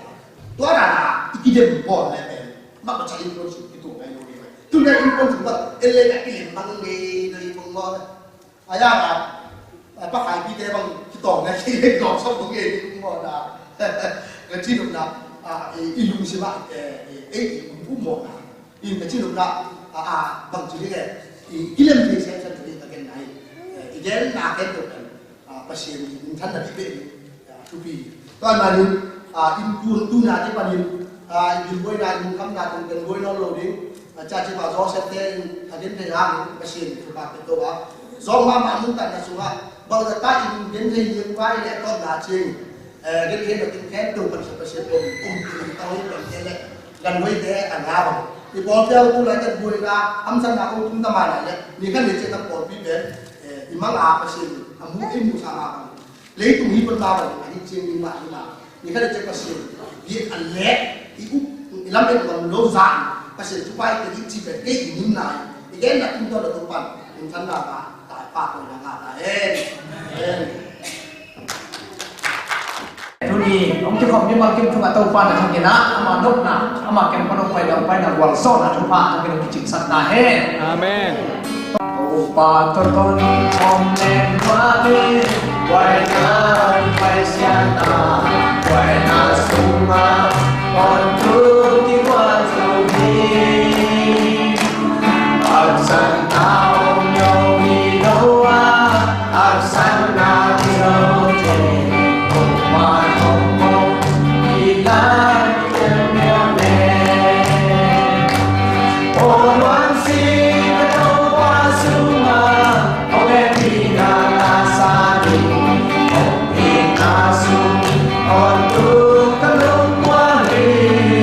Tua dan a, i kidem pawl le pen, mak ka cha in ko sum ki tu ngai lo ni. Tu le in ko sum ba, e le ka kidem bang le, le i ko mo. A ya ka, a pa khai pi te bang ki tong ngai le ko sum ko ke ni mo na. Ka ci na, a, i, i lungsim ah, e, e, e, i um mo na. In ka ci lo na, a, a, bang ci ding e, i, i lem ding sem sem ding ka gen nai. Eh, i gen na ken to kan, a, Pasian in than na bi be ni, a, thupi. Tua manin, a, in tu, tu na ci panin, a, i gilbuaina, i lungkhamna teng ken buai nawn lo ding. A, ca ci ma Joseph te in a gen thei hang Pasian in thupha pe to a. Zong ma ma mun tan na sunga, bang za ta in gen thei ding vai le ton na cing. Eh, gen thei na ting ken to kan sa Pasian om, om tu ta hoi kan te le. Ganhuaite a nga bang. I pawlpi a utu lai tat buaina, hamsatna ko tum ta ma lai le, ni khat ni ciang a pawlpi pen, eh, i mang a Pasian, a mu i mu sa ma bang. Leitung hi pun ma bang, a hi ciang ni ma hi ma. Ni khat ni ciang Pasian, hi a le, i up, i lam et bang lo zan, Pasian tu pai te i ci pen, kei i nim nai, i gen na tum to na to pan, tum san na ma, tai pa ko na nga ta, eh, eh. Tuni hong kikhop mimal kim tungah Topa na thangin ah, ama nopna, ama kem pan hong paina, hong paina gualzawhna thupha a thangin hong kicingsakna hen. Amen. Topa tawh ton om nen hua hi, guaina paisiatna, guaina sungah on tu kigual zo hi. Haksatna om lo hi lo a, haksatna hi lo te, Topa hong ko, i lai miau miau ne. Hong wan si ka Topa sungah, hong en hi na ka sa ni, hong hi na sung, hong tu ka lungkuang hi.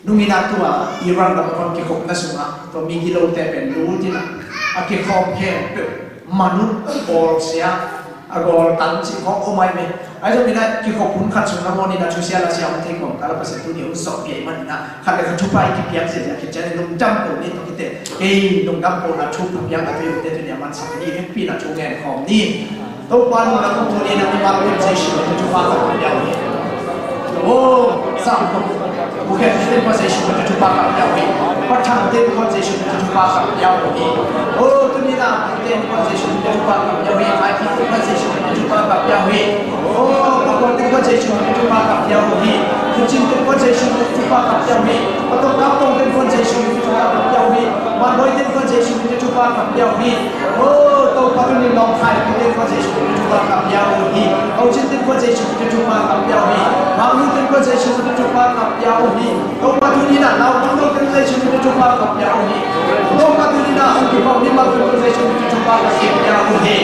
Nung in ah tua Iran lam a kikhopna sungah tua migilote pen lut in ah a kikhawm khempeuh manut, bawlsia, a gawl tan cih khawng om ahi ve. Ahi zongin ah kikhop hun khat sung nangawn in ah thusia lasia hong thei kawmkal ah Pasian thu ni hong zawh piak ahih manin ah khat le khat thupha i kipiak ziahziah khit ciangin lungdam ko ni tawh kite. Kei lungdam ko na thu pha piakna tui ute tuni a mansak ni, hehpihna thu ngen khawm ni. Topa nunna kong tuni na mimal un Jesu min thupha ka pia uh hi. Aw, sam ko. Bukhen te ko Jesu min thupha ka pia uh hi. Pathang te ko Jesu min thupha ka pia uh hi. Aw, tuni na te ko Jesu min thupha ka pia uh hi. Ai te ko Jesu min thupha ka pia uh hi. Aw, pakon te ko Jesu min thupha ka pia uh hi. Kucing te ko Jesu min thupha ka pia uh hi. Patok kaptong te ko Jesu min thupha ka pia uh hi. Manhoi te ko Jesu min thupha ka pia uh hi. Oh, Topa tuni lawng khai kute ko Jesu Khrih thupha ka pia uh hi. Hocin te ko Jesu Khrih thupha ka pia uh hi. Mangnu te ko Jesu Khrih thupha ka pia uh hi. Topa tuni na lau mangnu te ko Jesu Khrih thupha ka pia uh hi. Topa tuni na hong kipau ni mangnu te ko Jesu Khrih thupha ka pia uh hi.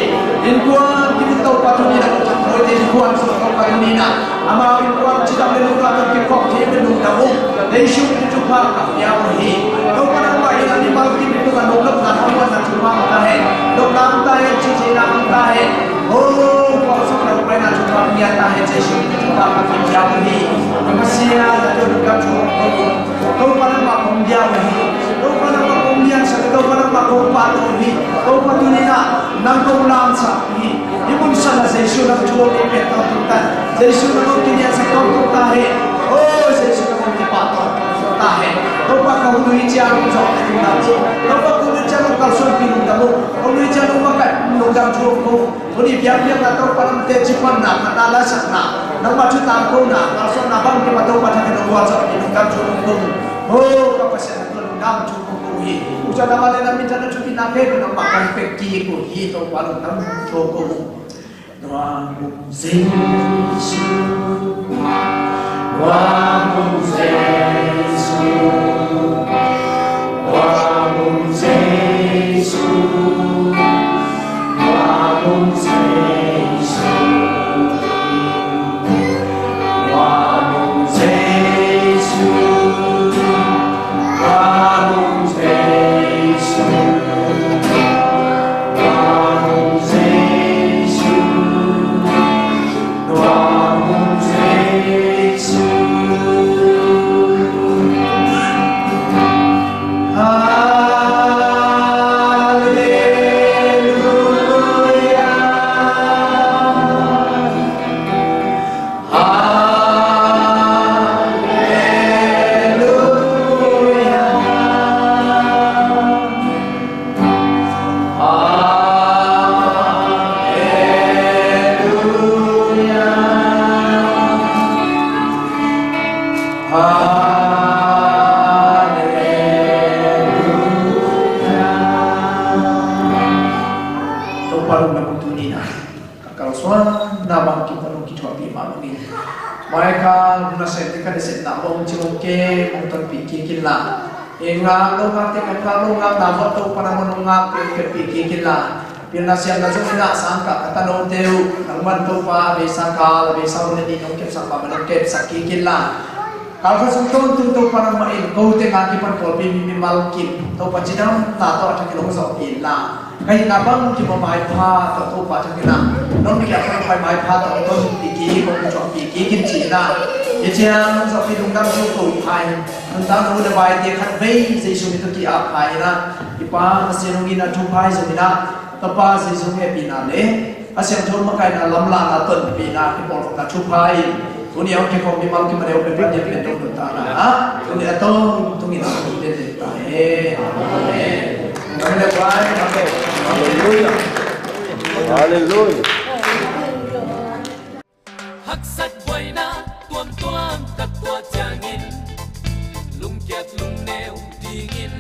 Innkuan kini Topa tuni na ko chang koi te innkuan so Topa tuni na Amau innkuan cidam le lungdam tawh kikhop thei in lungdam uh. Jesu min thupha ka pia uh hi. Topa nangmah in a mimal kim tungah nong lopna hong muanna thupha hong ta hen. Lopna hong ta hen, cihcihna hong ta hen. Oh, khuasakna hong paina thupha hong ngiat ta hen. Jesu min thupha ka pia uh hi. Ka Pasian, na tawh lungdam thu hong ko uh. Topa nangmah kong bia uh hi. Topa nangmah kong bia uh hi. Topa nangmah kong pahtawi uh hi. Topa tuni na nang kong lamsak uh hi. Hih mun sungah Jesu nang thu hong pia tawntung ta hen. Jesu nang hong kiniamsak tawntung ta hen. Oh, Jesu nang hong kipah tawntung ta hen. Topa ka hun uh hih ciang hong zawhpih lungdam uh. Topa ka hun uh hih ciang hong kalsuanpih lungdam uh. Ka hun uh hih ciang hong makaih lungdam thu hong ko uh. Tuni biakpiakna Topa nang teci panna, khatna laisakna, nangmah thu tangkona, kalsuanna bang kipan Topa thak in hong gualzawhpih lungdam thu hong ko uh. Oh, ka Pasian nang lungdam thu hong ko uh hi. Ucah na mah le na min than na thupina khempeuh nangmah kong pia kik uh hi. Topa lungdam thu hong ko uh. Tua Mung Jesu, tua Mung Jesu, tua Mung Jesu, tua Mung Jesu, tua Mung Jesu, tua Mung Jesu. Halleluia. Topa lungdam tuni na. Ka kalsuanna bang kipan hong kithuahpih mah bangin, mai ka hun a sem te ka nasepna bang hong cing hong kem hong tonpih kik inla, ei ngak lo ngak te ka ngak lo ngakna vuah Topa nangman hong ngakpih hong kepih kik inla, pilna siamna zong in a sangkah ka tanote uh nangman Topa beisa kal a beisa hun le nih nong kepsak mah bang hong kepsak kik inla, kal khat sung tawntung Topa nangmah in kote ngak kipan pawlpi mi mimal kim Topa cidamna tawh a thakin hong zawhpih inla, ka hihna bang kipan maipha tawh Topa thakin ah nong piak hong pai maipha tawh hong tonpih kik hong kithuahpih kik in ci inla, hi ciang hong zawhpih lungdam thu ko uh hi. Nuntakna hun a vaite khatvei Jesu min tawh ki-ap hi inla, i Pa Pasian hong itna thupha hi zong inla, Topa Jesu hehpihna le a siangtho makaihna lamlahna tonpihna kipawlkhopna thupha in tuni a hong kikhawm mimal kim a neu pen Pasian pen dong nuntakna ah tuni a tawntung in a hong pen ta hen. Amen. Amen. Halleluia. Halleluia. Haksat buaina tuamtuam tak tuah ciangin lungkiat lungneu dingin